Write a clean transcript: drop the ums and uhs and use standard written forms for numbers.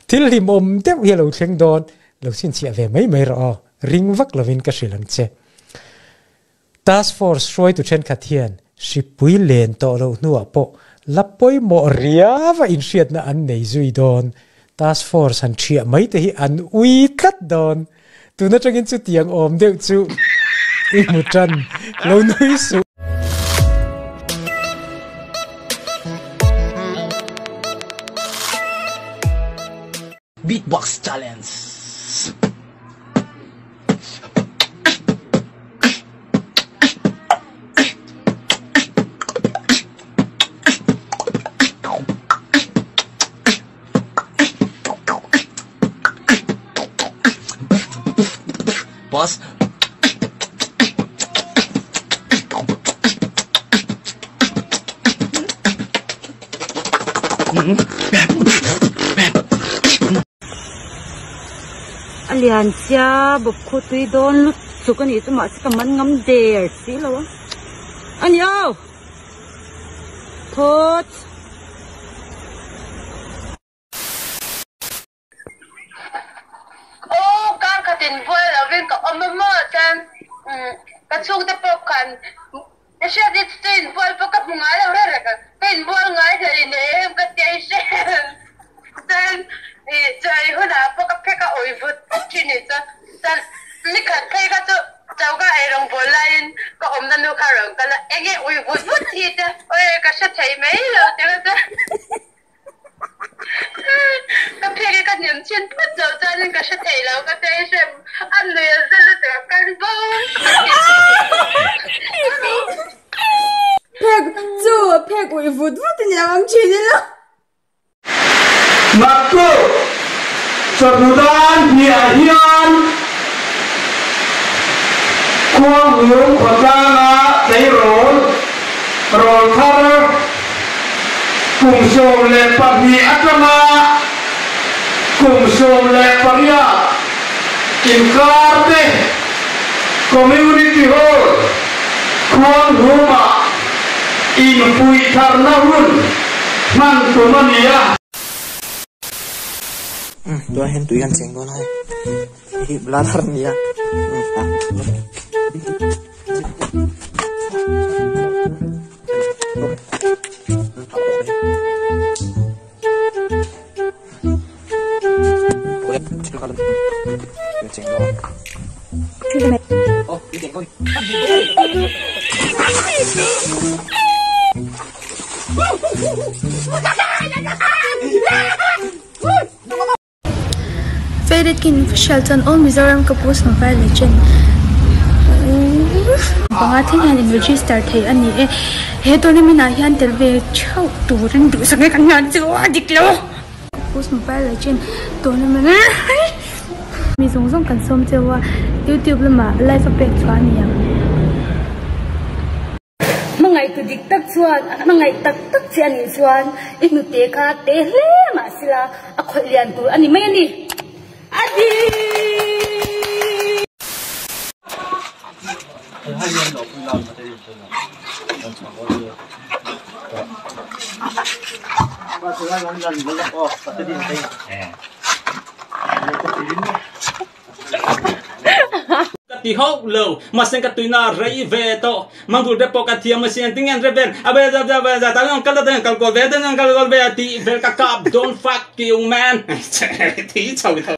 Thil hlimawm deuh hi a lo thleng dawn, lo chhinchhiah ve mai mai rawh aw, ring vak lovin ka hrilh ang che. Task Force hruaitu thenkhat hian hripui len tawh loh hnuah pawh la pawimawh riava inhriatna an nei zui dawn. Task Force han ṭhiah mai te hi an ui tlat dawn. Tun atangin chutiang awm deuh chu i hmu ṭan lo nui suh. Beatbox challenge. Boss. A lian sia bawp khu tui dawn lut chuk a nih chu mahse ka man ngam der si lo a a ni aw thawt. Aw kar khatin buai lovin ka awm a maw chuan ka chhungte pawh khan hriat hi chu inbual pawh ka hmu ngai lo reng reng a, ka inbual ngai hle in em ka ti a i hre em chuan ih chawi hunah pawh ka phek a awih vut vut thin nih chuan chuan nikhat phei kha chu choka eirawng bawl laiin ka awmna nu kha a rawn kal a enge awih vut vut hi te awi ka hre thei mai lo ti kha chuan. Ka phek hi ka hnem chin phawt lo chuanin ka hre thei lo ka tei hrem a nui a za lutuk a kan bo Phek chu phek uih vut vut a nia ang thin ila. Naktuk chawhnu dan hniah hian Khuanghung khawtlanga tleirawl rawl thar Kum 12 atanga kum 18 inkar te Community Hall Khuanghumah inpuitharna hun hman tum a ni a. Tunah hian tui kan cheng dawn a hei hi bladder a ni a. Faded King Official chuan All Mizoram Couples Mobile Legend panga thleng hian in register thei a ni e. He tournament ah hian tel ve theuh turin duhsak nge kan hian chu a dik lo. Couples Mobile Legend tournament mi zawng zawng kan sawm cheu a youtube lamah live a pek chhuah a ni ang. Hmangaih tu dik tak chuan a hmangaih tak tak che a nih chuan i hnute kha te hle mah sela a khawih lian tur a ni mai a ni. A di! Ka ti hauh lo, mahse ka tuina rei ve tawh. Mangpul te pawh ka thiam asin, tinge an revel a ve za za ve za ta ang kal ta kal kual ve ta kal kual ve a tih vel ka kap dawn fuck you man thi chho tho.